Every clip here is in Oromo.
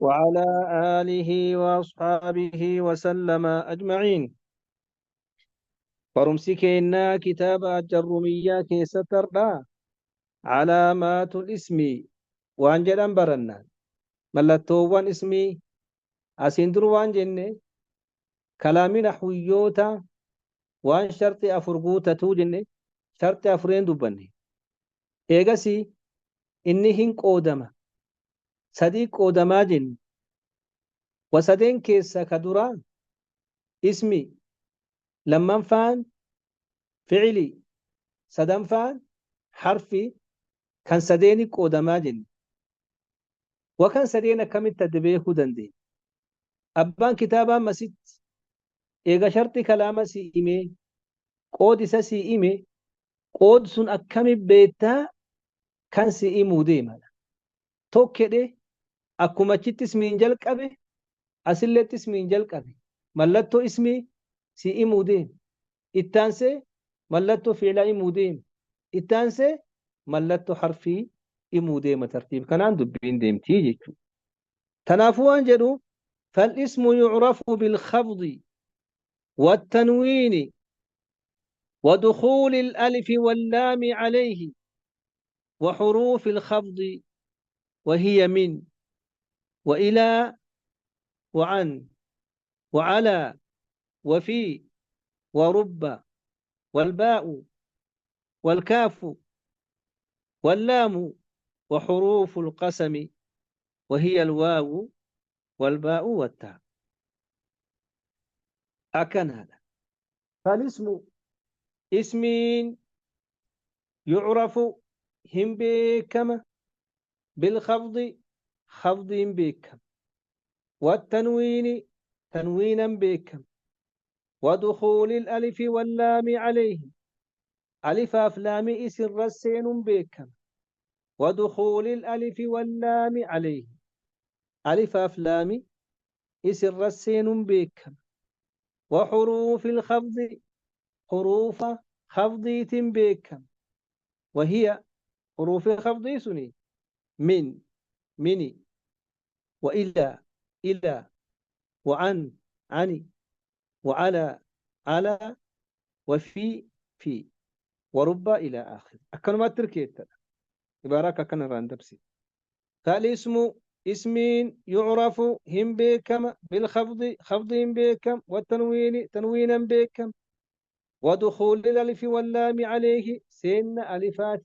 وعلى آله وأصحابه وسلم أجمعين. Barumsi keennaa kitaaba Ajjarrumiyyaa keessatti hardhaa calaamaatul ismi waan jedhan baranna. Mallattoowwan ismii asiin dur waan jenne, kalaamii naxwiyyoota waan sharxi afur guutatuu jenne, sharxi afureen dubbanne. Eegasii inni hin qoodama, sadii qoodamaa jenne. Wa sadeen keessa ka duraa ismi, lammanfaan fi'ili, sadanfaan harfi, kan sadeeni qoodamaa jenne. Wa kan sadeen akkamitti adda beekuu dandeenya? Abbaan kitaabaa masitti eega sharxi kalaama sii himee, qoodi isa sii hime, qood sun akkami beektaa kan sii himuu deemadha. Tokkedhe akkuma achitti ismiin jalqabe, asilletti ismiin jalqabe, mallattoo ismii sii himuu deema. Ittaansee mallattoo fi'ilaa himuu deema. Ittaansee mallattoo harfii himuu deema. Tartiib kanaan dubbiin deemtii jechuudha. Tanaafuu waan jedhu: فالاسم يعرف بالخفض والتنوين ودخول الألف واللام عليه وحروف الخفض، وهي من وإلى وعن وعلى وفي ورب والباء والكاف واللام وحروف القسم، وهي الواو والباء والتاء. أكن هذا. فالاسم اسمين يعرف hin beekama بالخفض خفض beekama، والتنوين تنوينا beekama، ودخول الألف واللام عليه ألف أفلام إسر السين beekama، ودخول الألف واللام عليه ألف أفلام إسر السين beekama، وحروف الخفض حروف خفضيت beekama، وهي حروف خفض سني من مني وإلى إلى وعن عن وعلى على وفي في ورب إلى آخر. أكنما تركيت عبارة كان راندبسي. فالاسم اسمين يعرف hin beekama بالخفض خفض beekama، والتنوين تنوينا beekama، ودخول الألف واللام عليه سين ألفات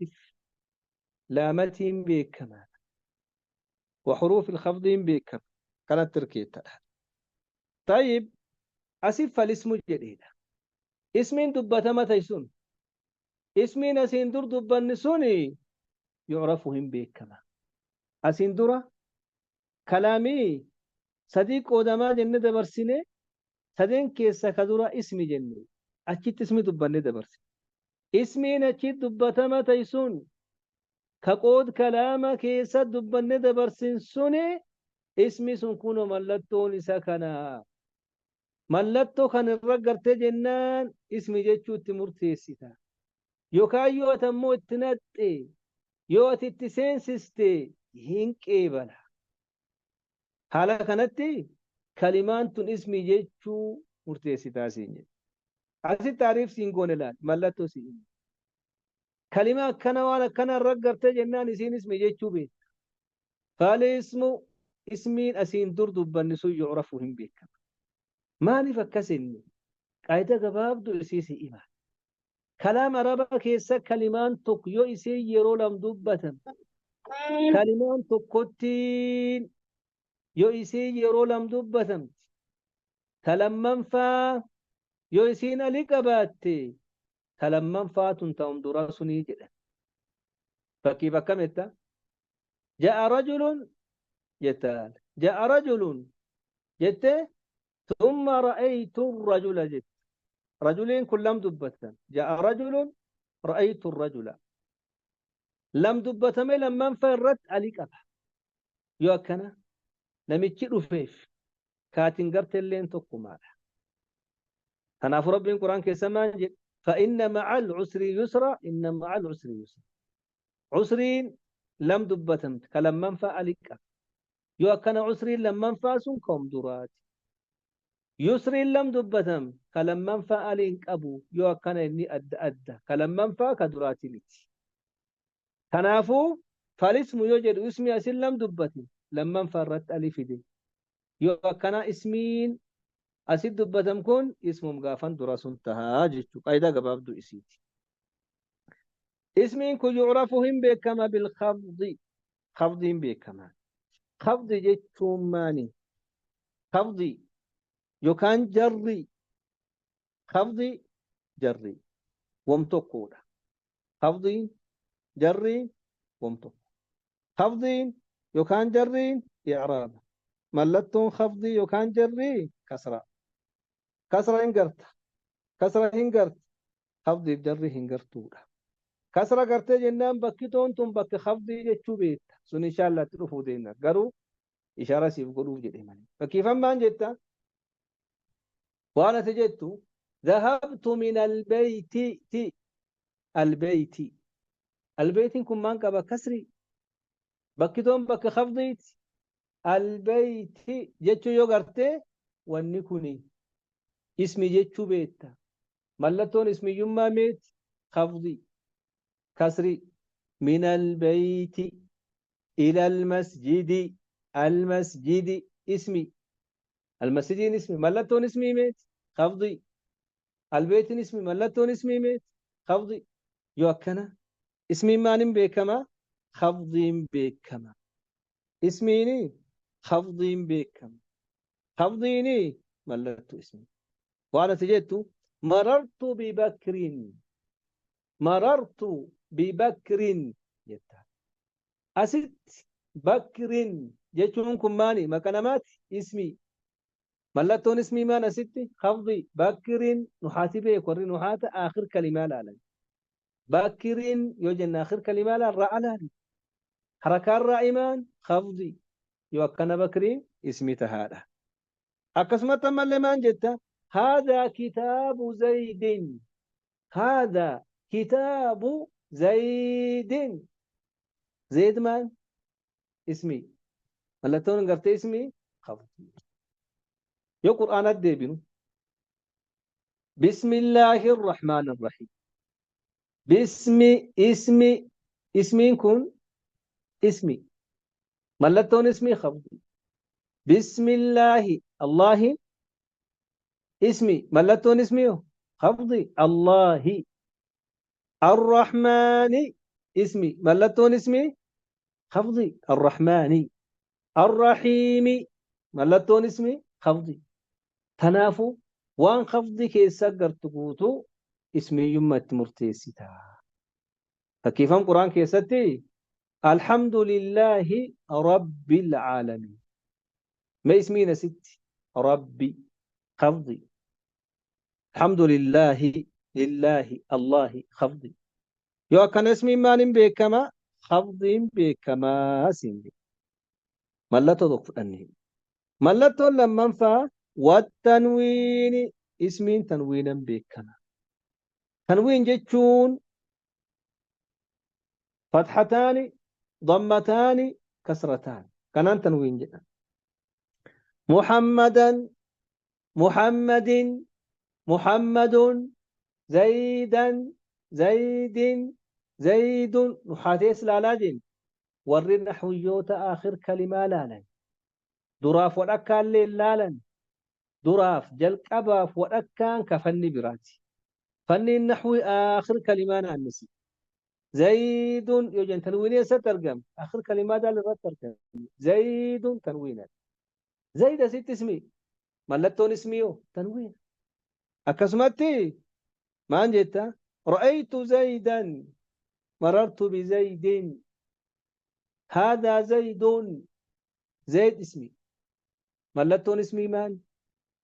لامة beekama، وحروف الخفض beekama. كانت تركيت. طيب، أسف الاسم جديد اسمين دبتما تيسون، اسمين أسين در دبن سوني يعرف hin beekama. أسين درة كلامي sadii qoodamaa jenne dabarsine. Sadeen keessa ka dura ismi jenne, achitti ismi dubbanne dabarsine. Ismiin achitti dubbatama taysun ka qood kalaama keessa dubbanne dabarsin suni, ismi sun kunoo mallattoon isa kana. Mallattoo kan irra gartee jennaan ismi jechuu itti murteessita, yookaan yoo ati ammoo itti naqxe, yoo ati itti seensiste, hin qeebala. Haala kanatti kalimaan tun ismi jechuu murteessitaa siin jedhe. Asitti taariif siin goone laal, mallattoo siin kalima akkana waan akkana irra gartee jennaan isiin ismi jechuu beekta. فالاسم ismiin asiin dur dubbanni sun يعرف hin beekama. Maaliif akkas inni? Qaayida gabaabduu isii si hima. Kalaam Araba keessa kalimaan tokko yoo isiin yeroo lam dubbatan, kalimaan tokkottiin yoo isiin yeroo lam dubbatamti, talammanfaa yoo isiin ali qabaatte, talammanfaa tun ta'um duraa sunii jedhan. Fakkiif akkam jetta? جاء رجل jettaan. جاء رجل jette، ثم رأيت الرجل jette. رجلين kun lam dubbatan. جاء رجل، رأيت الرجل، lam dubbatame. Lammanfaa irratti ali qaba. Yoo akkana namichi dhufeef kaatiin garteelleen tokkumaadha. Kanaafuu Rabbiin Quraan keessa maal jedhe? فإن مع العسر يسرا، إن مع العسر يسرا. عسرين lam dubbatamte ka lammanfaa ali qaba. Yoo akkana usriin lammanfaa sun kom duraati. Yusriin lam dubbatam ka lammanfaa aliin qabu yoo akkana inni adda adda ka lammanfaa ka duraati miti. Kanaafuu falismu yoo jedhu ismi asin lam dubbate lammanfaa irratti ali fide. Yoo akkana ismiin asit dubbatam kun ismum gaafan dura sun tahaa jechuu qaayidaa gabaabduu isiiti. Ismiin kun yucrafu hin beekama bilkhafdi. Khafdi hin beekama. Khafdi jechuun maani? Khafdi yookaan jarri. Khafdi jarri wam tokkodha. Khafdiin jarriin wam tokko. Khafdiin yookaan jarriin i'raaba. Mallattoon khafdii yookaan jarrii kasra. Kasra hin garta. Kasra hin garta. Khafdiif jarri hin gartuudha. Kasra gartee jennaan bakki toon tun bakka khafdii jechuu beekta. Sun inshallah itti dhufuu deemna. Garuu ishaara siif godhuuf jedhe malee. Fakkiifan maan jetta? Waan ati jettu dhahabtu min albeeyti ti albeeyti. Albeeytiin kun maan qaba? Kasri. Bakki toon bakka khafdiiti. Albeeyti jechuu yoo gartee wanni kuni ismi jechuu beekta. Mallattoon ismiyyummaa meeti? Khafdii. Kasri. Min albeeyti ila almasjidi. Almasjidi ismi. Almasjidiin ismi. Mallattoon ismii meeti? Khafdii. Albeetiin ismi. Mallattoon ismii meeti? Khafdii. Yoo akkana ismiin maaliin beekama? Khafdiin beekama. Ismiini khafdiin beekama. Khafdiini mallattoo ismii. Waan ati jettu marartu bibakrin. Marartu bibakrin jetta. Asitti bakrin jechuun kun maali? Maqaa namaati? Ismii. Mallattoon ismii maan asitti? Khafdii. Bakrin nuhaati beeku warri nuhaata aakhir kalimaa laalan. Bakrin yoo jenna aakhir kalimaa laal ra'a laali. Harakaan raa'imaan khafdii. Yoo akkana bakriin ismi tahaadha. Akkasumatti ammallee maan jetta? Haadhaa kitaabu Zaydin. Haadhaa kitaabu Zaydin. Zayd maan? Ismi. Mallattoon gartee ismi khafdii. Yoo Qur'aanatti deebinu. Bismillaahi Rahmaani Rahiim. Bismi ismi ismiin kun ismi. Mallattoon ismii khafdii. Bismillaahi Allaahi ismi. Mallattoon ismii khafdii. Allaahi. Arrahmaani ismi. Mallattoon ismii khafdii. Arrahmaani. Arrahiimi. Mallattoon ismii khafdii. Kanaafuu waan khafdii keessa gartu guutuu ismiyyummaa itti murteessita. Fakkiifam Quraan keessatti Alhamdulillahi Rabbil Aalamiin. Mee ismiin asitti Rabbi khafdi. Alhamdulillahi lillahi Allahi khafdi. Yoo akkana ismiin maaliin beekama? Khafdiin beekamaa siin jedhe. Mallattoo tokko fudhannee. Mallattoon lammanfaa wattanwiini ismiin tanwiinan beekama. Tanwiin jechuun fathataani, dammataani, kasrataani. Kanaan tanwiin jedhama. Muhammadan, Muhammadin, Muhammadun, Zaydan, Zaydin, Zaydun. Nuhaatees laalaa jenna. Warri naxwiyyoota aakhir kalimaa laalan. Duraaf wadhakkaallee laalan. Duraaf jalqabaaf wadhakkaan ka fanni biraati. Fanniin naxwii aakhir kalimaa naannesi. Zaydun yoo jennu tanwiinii eessatti argama? Aakhir kalimaa daal irratti argama. Zaydun tanwiina. Zayd asitti ismi. Mallattoon ismii yoo tanwiina. Akkasumatti maan jetta? Ra'aytu Zaydan marartu bizaydin. Haadaa Zaydun. Zayd ismi. Mallattoon ismii maal?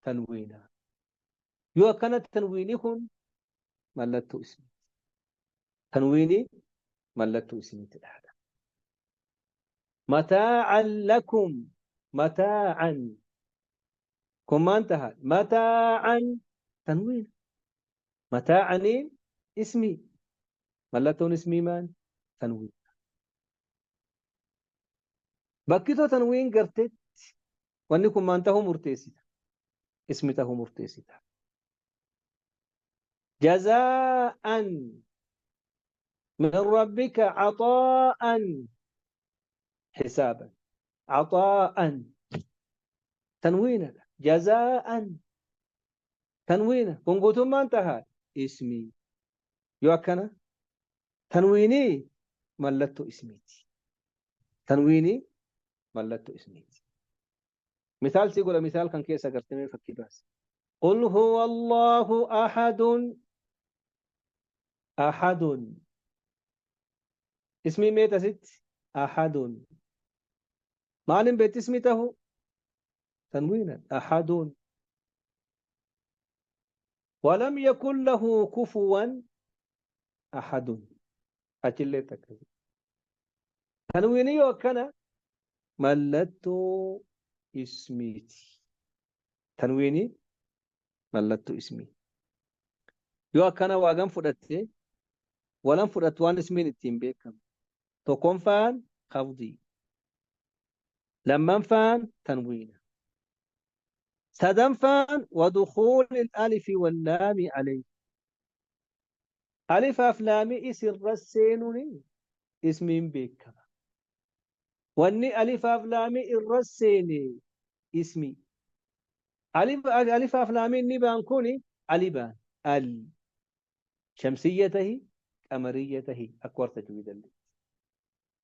Tanwiina. Yoo akkana tanwiini kun mallattoo ismiiti. Tanwiini mallattoo ismiiti dhaadha. Mataa'an lakum mataa'an kun maan taha? Mataa'an tanwiina. Mataa'aniin ismii. Mallattoon ismii maal? Tanwiina. Bakkitoo tanwiin garteetti wanni kun maan tahuu murteessita? Ismi tahuu murteessita. Jazaa'an min rabbika 'ataa'an hisaaban. 'Ataa'an tanwiinadha. Jazaa'an tanwiina kun guutummaan tahaa ismii. Yoo akkana tanwiinii mallattoo ismiiti. Tanwiinii mallattoo ismiiti. Misaal si godha, misaal kan keessa agartee fakkii baase. Qul huwa Allahu ahadun. Ahadun. Ismii meet asitti? Ahadun. Maaliin beekti ismii tahu? Tanwiinan. Ahadun. ولم يكن له كفوا أحد. Achillee takka. Tanwiinii yoo akkana mallattoo ismiiti. Tanwiinii mallattoo ismii. Yoo akkana waagan fudhatte walan fudhattu waan ismiin ittiin beekamu. Tokkoffaan khafdii. Lammaffaan tanwiina. Sadaffaan ودخول الألف واللام عليه. Alifaaf laamii isirra seenuun ismiin beekama. Wanni alifaaf laamii irra seene ismi. Alifaaf laamii inni baan kuni alibaan al shamsiyya tahi qamariyya tahi akka warta juwidallee.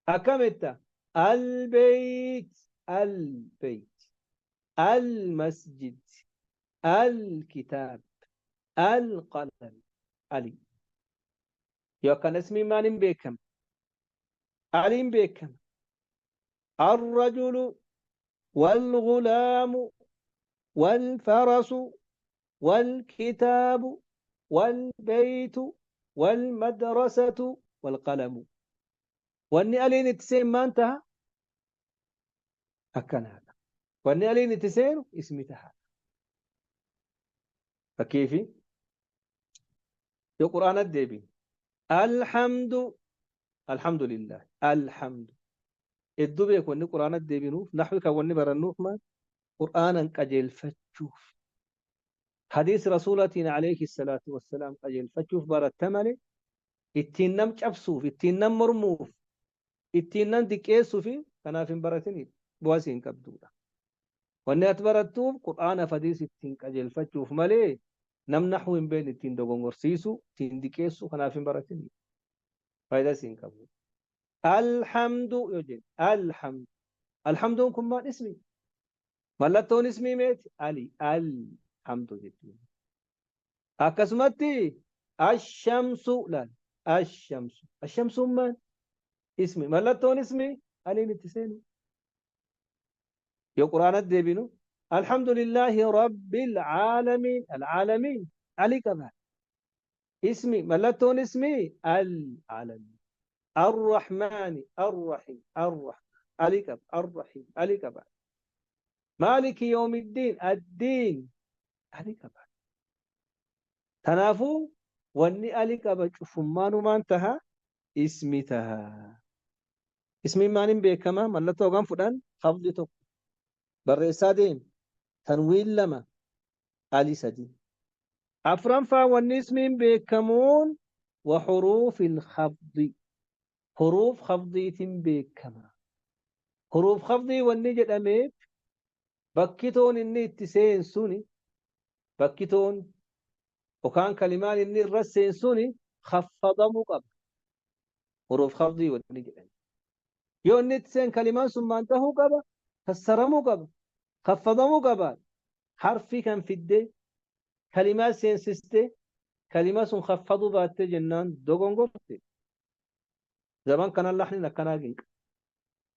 Akkamitta البيت البيت المسجد الكتاب القلم علي. Yoo akkana ismii maaliin beekama? Aliin beekama. الرجل والغلام والفرس والكتاب والبيت والمدرسة والقلم. Wanni aliin itti seen maan taha? Akkanaadha. Wanni aliin itti seenu ismi taha. Fakkiifi yoo quraana deebiin الحمد الحمد لله الحمد iddoo beeku wanni quraana deebinuuf naxwi kan wanni barannuuf maal qur'aanan qajeelfachuuf hadiis rasuulatiin عليه الصلاة والسلام qajeelfachuuf baratta malee ittiin nam cabsuuf, ittiin nam mormuuf, ittiin nam diqqeessuuf kanaaf hin baratinidha. Bu'aa siin qabdudha. Wanni ati barattuuf qur'aanaaf hadiis ittiin qajeelfachuuf malee nam naxwu hin beekne ittiin dogongorsiisu, ittiin diqqeessu kanaaf hin baratinidha. Faayidaa siin qabu. الحمد yoo jennu الحمد. Alhamduun kun maal ismi? Mallattoon ismii meeti? Ali. الحمد jechuudha. Akkasumatti الشمس laal. الشمس. Ashamsuun maal? Ismi. Mallattoon ismi aliin itti seenu. Yoo quraanatti deebinu الحمد لله رب العالمين. العالمين ali qaba. Ismi mallattoon ismi العالمين. الرحمن الرحيم الرحمن ali qaba. الرحيم ali qaba. مالك يوم الدين الدين ali qaba. Kanaafuu wanni ali qaba cufumaanumaan taha ismi taha. Ismiin maaliin beekama? Mallattoo hoggan fudhan khafdi tokko. Barreessaa deem. Tanwiin lama. Ali sadi. Afranfaa wanni ismiin beekamuun وحروف الخفض. Huruuf khafdiitiin beekama. Huruuf khafdii wanni jedhameef bakkitoon inni itti seensuni bakkitoon yookaan kalimaan inni irra seensuni khaffadamuu qaba. Huruuf khafdii wanni jedhame. Yoo inni itti seen kalimaan sun maan tahuu qaba? Kassaramuu qaba. Khaffadamuu qaba. Harfi kan fiddee kalimaa seensistee kalimaa sun khaffaduu baattee jennaan dogongorte. Zaman kana laxnin akkanaa ginqa.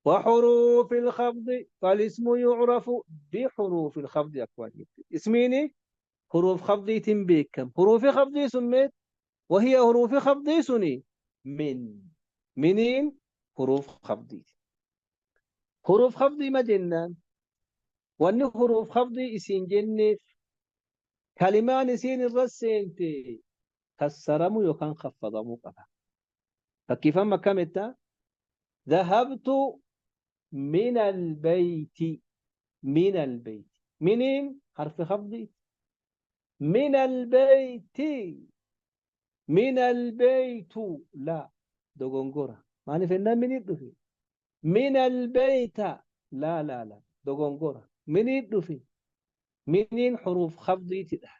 وحروف الخفض فالاسم يعرف بحروف الخفض أكوان. اسميني حروف خفض تنبيكم. حروف خفض سميت وهي حروف خفض سني من منين حروف خفض. حروف خفض ما جنان وأن حروف خفض اسين جنف كلمان اسين الرسين تي كسرمو يكن خفضمو قبا. فكيف ما كمتا ذهبت من البيت. من البيت منين حرف خفض. من البيت. من البيت لا dogongora. Maaliif jennaan minii dhufe. من البيت لا لا لا dogongora. Minii dhufe. Miniin xuruuf khafdiitidha.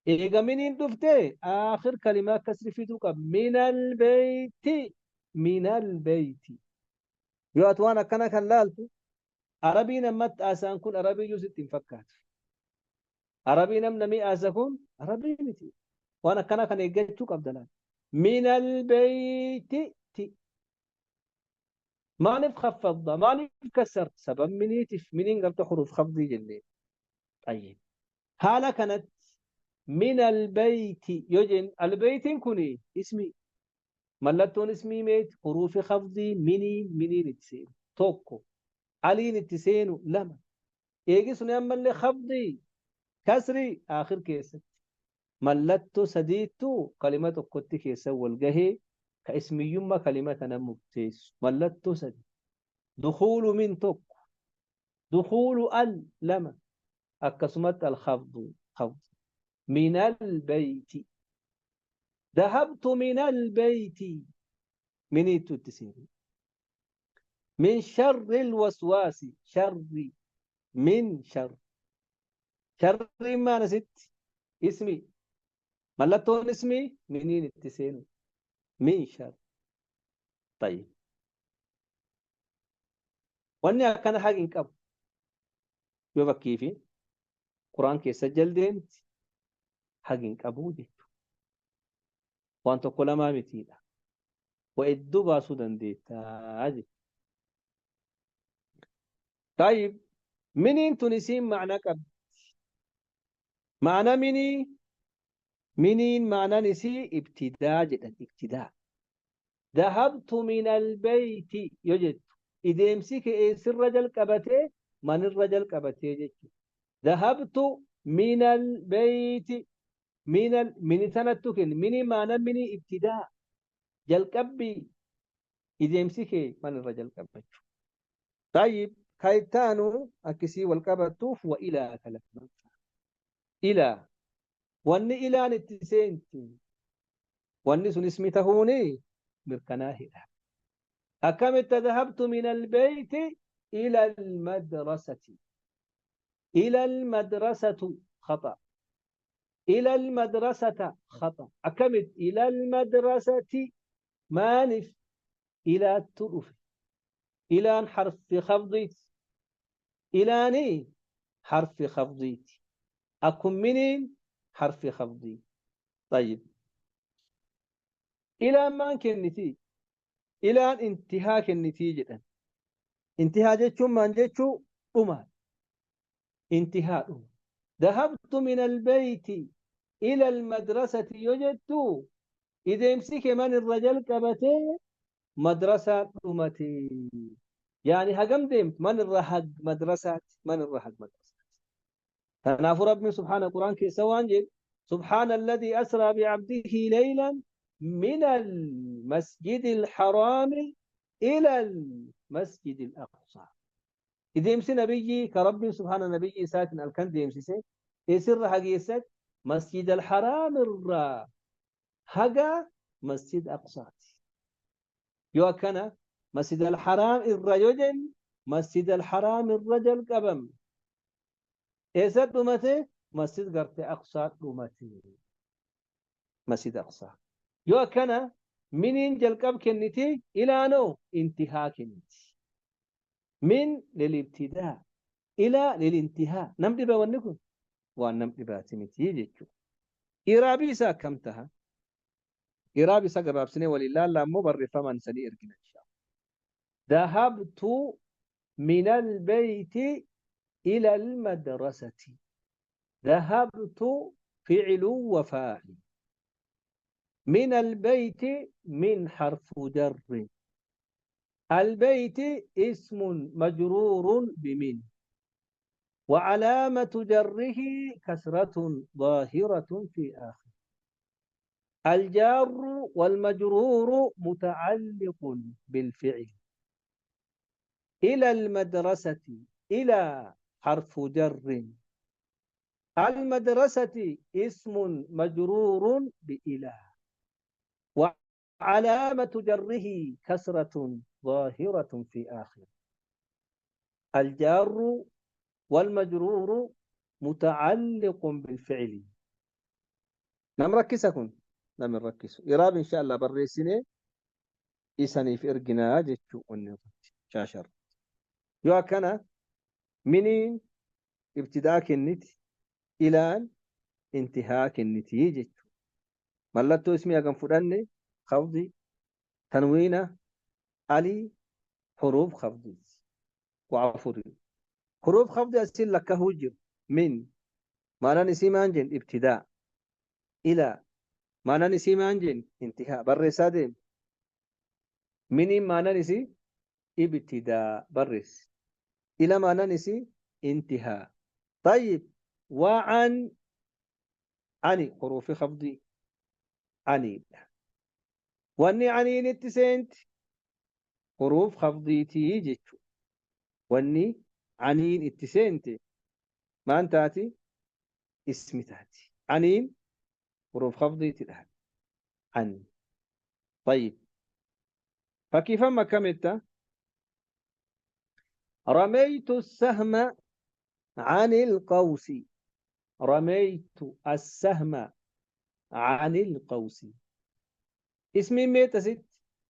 Eega miniin dhufte aakhir kalimaa kasri fiduu qaba. من البيت. من البيت. Yoo ati waan akkana kan laaltu Arabii namatti haasa'an kun Arabiyyuu sitti hin fakkaatu. Arabii namni haasa kun Arabii miti. Waan akkana kan eeggachuu qabda laal. من البيت ti. Maaliif khaffadda? Maaliif kasarta? Sabab miniitiif miniin garta xuruuf khafdii jennee. طيب. Haala kanatti من البيت yoo jennu albeytiin kuni ismi. Mallattoon ismii meeti huruufi khafdii miniin miniin itti seenu tokko. Aliin itti seenu lama. Eegi suni ammallee khafdii kasrii aakhir keessatti. Mallattoo sadiittu kalima tokkotti keessa wal gahee ka ismiyyummaa kalima tana murteessu. Mallattoo sadi. Dukuulu min tokko. Dukuulu al lama. Akkasumatti al-khafdu khafdu. من البيت. ذهبت من البيت. منيت التسير. من شر الوسواس. شر. من شر. شر ما نسيت اسمي. ملتون اسمي منين التسين. من شر. طيب. واني كان حاجة قبل يبقى كيفي قرآن كي سجل دينت حاجة قبو جيتو وان tokko lamaa mitiidha. Wa iddoo baasuu dandeettaa jechuudha. طيب miniin tun isiin ma'anaa qabdi. Ma'anaa minii miniin ma'anaan isii ibtidaa jedhan ibtidaa. ذهبت من البيت yoo jettu ideemsi kee eessirra jalqabatee manirra jalqabatee jechuudha. ذهبت من البيت. من mini sanattu kenni mini ma'anaa minii ibtidaa jalqabbii ideemsi kee manirra jalqabachuu. طيب kaytaanu akkisii wal qabattuuf wa ilaa kalama. Ilaa wanni ilaan itti seenti wanni sun ismi tahuuni mirkanaa'edha. Akkamitti ذهبت من البيت إلى المدرسة. إلى المدرسة خطأ. إلى المدرسة خطأ. أكمل إلى المدرسة مانف إلى الترف. إلى حرف خفضيت. إلى ني حرف خفضيت. أكون منين حرف خفضي. طيب. إلى ما كنتي. إلى انتهاء كنتي انتهاء جتشو من جتشو أما. انتهاء. ذهبت من البيت إلى المدرسة يجدت إذا يمسك من الرجل كبتي مدرسة أمتي. يعني هجم ديمت من الرحق مدرسة من الرحق مدرسة. تنافر ربي سبحانه القرآن كي سوانجل سبحان الذي أسرى بعبده ليلا من المسجد الحرام إلى المسجد الأقصى. إذا يمسي نبيي كرب سبحانه نبيي ساكن الكند يمسي سي يسر حقيسة مسجد الحرام الرا حقا مسجد أقصى. يوكنا مسجد الحرام الرجل مسجد الحرام الرجل قبم إيسد أمتي مسجد قرت أقصى أمتي مسجد أقصى. يوكنا منين جلقب كنتي إلى نو انتهاء كنتي. من للابتداء إلى للانتهاء. نمدي بونكم وأن نمدي باتمتي جيتشو. إرابي سا كمتها. إرابي سا قباب سنة ولله لا مبرر فمن سني إرقنا إن شاء الله. ذهبت من البيت إلى المدرسة. ذهبت فعل وفاعل. من البيت من حرف جر. البيت اسم مجرور بمن وعلامة جره كسرة ظاهرة في آخر. الجار والمجرور متعلق بالفعل. إلى المدرسة إلى حرف جر المدرسة اسم مجرور بإلى وعلامة جره كسرة ظاهرة في آخر الجار والمجرور متعلق بالفعل. نمركزكم نمركز إراب إن شاء الله بريسيني إساني في إرجنا جتشو شاشر يو كان منين ابتداء كنت إلى انتهاء كنتي ملتو اسمي أكن فرني خفضي تنوين علي حروف خفضي وعفوري حروف خفضي أسيل لك هجر من معنى نسيم أنجن ابتداء إلى معنى نسيم أنجن انتهاء برس هذه من معنى نسي ابتداء برس إلى معنى نسي انتهاء. طيب وعن عني حروف خفضي عني واني عني نتسنت حروف خفضي تيجي واني عنين اتسنت ما انتاتي اسم تاتي عنين حروف خفضي تلها عن. طيب فكيف ما كملت رميت السهم عن القوس رميت السهم عن القوس اسمي ميت ست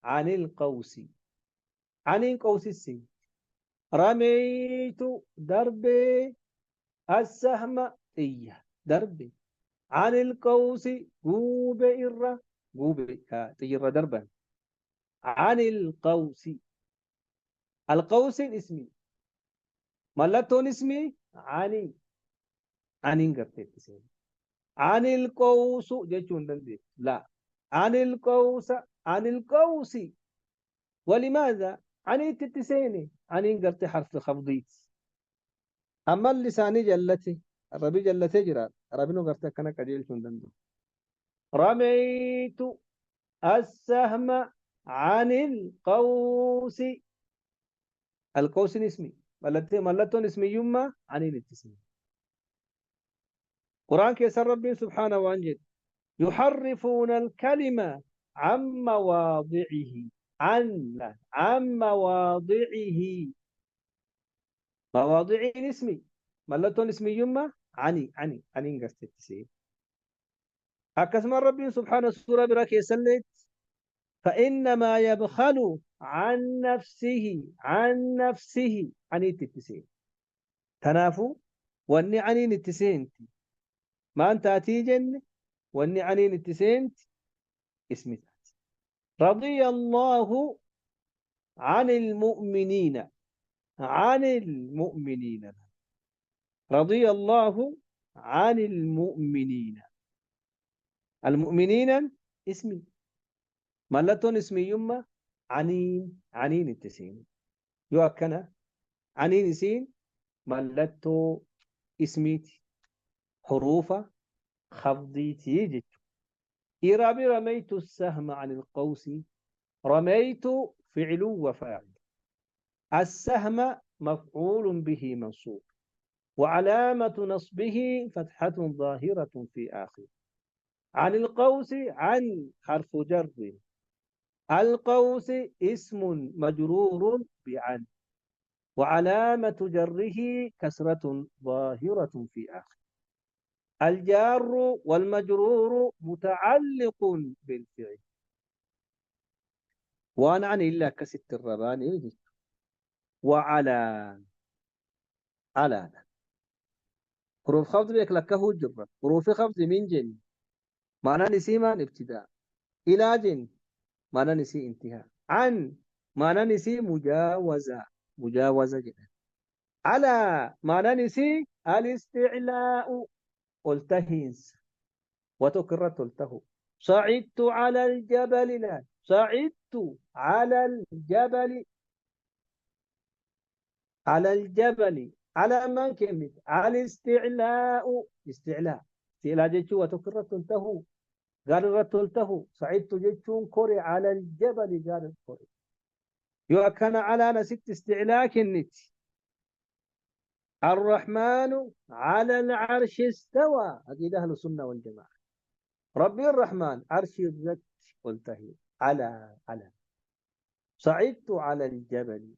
عن القوس عن قوس السين رميت دربي السهم إيه دربي عن القوس قوب إرة قوب تجر دربا عن القوس القوس اسمي ملتون اسمي عني عنين قرتي عن القوس جيتون دندي لا عن القوس عن القوس ولماذا عن تتسيني عنين قرتي حرف خفضيت أما اللساني جلتي الربي جلتي جرا ربينو قرتي كنا قجيل دندي رميت السهم عن القوس القوس اسمي ملتون اسمي يما عن الاتسام قرآن كيسر ربي سبحانه وأنجد يحرفون الكلمة عن مواضعه عن مواضعه مواضعه اسمي ملتون اسمي يما عني عني عني قصدت هكذا ربي سبحانه سورة براك يسلت فإنما يبخل عن نفسه عن نفسه عني تتسين تنافو واني عني نتسينت ما أنت أتيجن واني عني نتسينت اسمي تاتي رضي الله عن المؤمنين عن المؤمنين رضي الله عن المؤمنين المؤمنين اسمي ملتون اسمي يما عنين عنين التسين يوكنا عنين سين ملتو اسميتي حروف خفضيتي جت إرابي رميت السهم عن القوس رميت فعل وفاعل السهم مفعول به منصوب وعلامة نصبه فتحة ظاهرة في آخر عن القوس عن حرف جر القوس اسم مجرور بعن وعلامة جره كسرة ظاهرة في آخر الجار والمجرور متعلق بالفعل وأنا عن إلا كست الرباني وعلى على حروف خفض بيك لكه جرة حروف خفض من جن معنى نسيما ابتداء إلى جن معنى نسي انتهاء عن معنى نسي مجاوزة مجاوزة جدا على معنى نسي الاستعلاء قلتهنس وتكرر تلته صعدت على الجبل لا صعدت على الجبل على الجبل على من كلمة على الاستعلاء استعلاء استعلاء جيتشو وتكرر تلته قال رتلته صعدت جيتشون كوري على الجبل قال كوري Yoo akkana alaan asitti isticlaa kenniti. الرحمن على العرش استوى، عقيدة أهل السنة والجماعة. ربي الرحمن عرش الرت قلته على على صعدت على الجبل.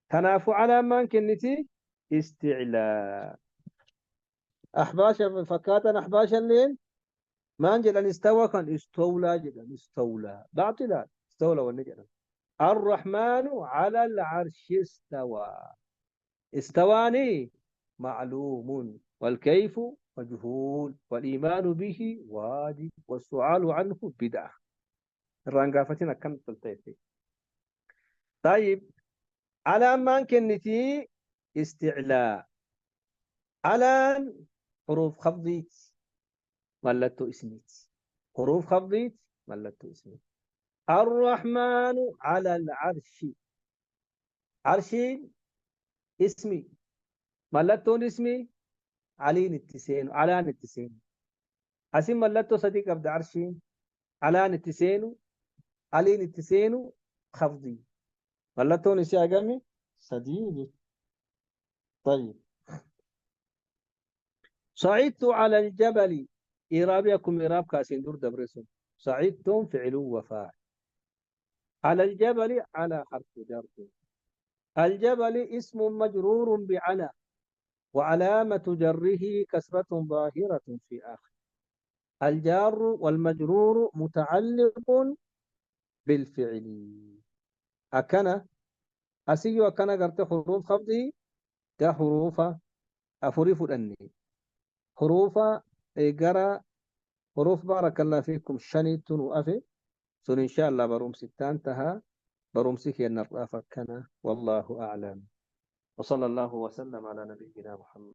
تناف على من كنتي استعلاء. أحباش فكاتا أحباش الليل ما نجد أن استوى كان استولى جدا استولى باطلا استولى والنجد. الرحمن على العرش استوى. استواني معلوم والكيف مجهول والإيمان به واجب والسؤال عنه بدعة. الرانقافتنا كم تلتيتي. طيب على ما كنتي استعلاء. على حروف خفضيت ملت اسميت. حروف خفضيت ملت اسميت. الرحمن على العرش. عرشي اسمي ملتون اسمي علين التسين علان التسين. اسم ملتو صديق عبد عرشي علان التسين علين التسين خفضي ملتون اسي اقامي صديقي. طيب صعدت على الجبل. إيرابيكم إيراب كاسين دور دبرسون. صعدتم فعل وفاعل. على الجبل على حرف جر. الجبل اسم مجرور بعلى وعلامة جره كسرة ظاهرة في آخر. الجار والمجرور متعلق بالفعل. أكنا أسيو أكنا قرت حروف خفضي كحروف أفريف الأني حروف قرأ حروف بارك الله فيكم شنيت وأفي سن إن شاء الله بروم ستان تها برومسك أن الرافة كان. والله أعلم، وصلى الله وسلم على نبينا محمد.